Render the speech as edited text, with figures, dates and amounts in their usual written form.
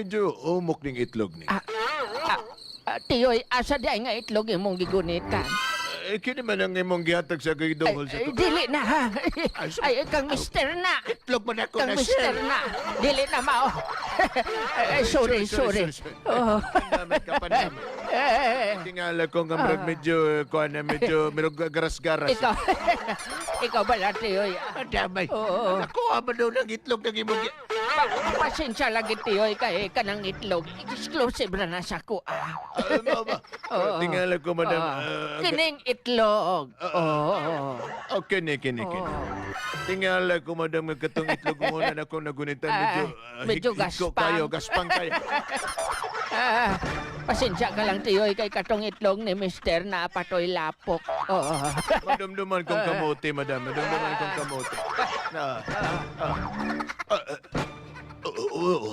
Medyo umok ning itlog ni. Ah, ah, ah, Tiyoy, asa di ay nga itlog imong gigunitan? Eh, kini man ang imong gihatag sa Ay, gidungol sa ay, to. dili na ha. Ay, Ay, kang mister na. Itlog man ako Kang na mister sir. Na. Dili na mao. Ay, sorry, sorry. Oh. Pandamit ka, pandamit. Eh, Tingala ko nga murag medyo, kuan na medyo, medyo garas-garas. Ikaw, ikaw ba na, Tiyoy? Damay. Oo. Nakuha ba daw ng itlog ng imong Pasensya lagi, Tiyoy, kay kanang itlog. Exclusive na nasa ko. Ah. Ah, mao ba? Oo. Tingala ko, madam. Ah, Ah, kining itlog. Oo. Oh, kini, kini, kini. Tingala ko, madam, nga katong itlog mo na akong nagunitan. Ah, Medyo, medyo higko gaspang. kayo, gaspang kayo. Ah, pasensya ka lang, Tiyoy, kay katong itlog ni mister na patoy lapok. Oo. Madumduman kong kamote, madam. Madumduman kong kamote. Na, ah, ah, ah, oo, oo.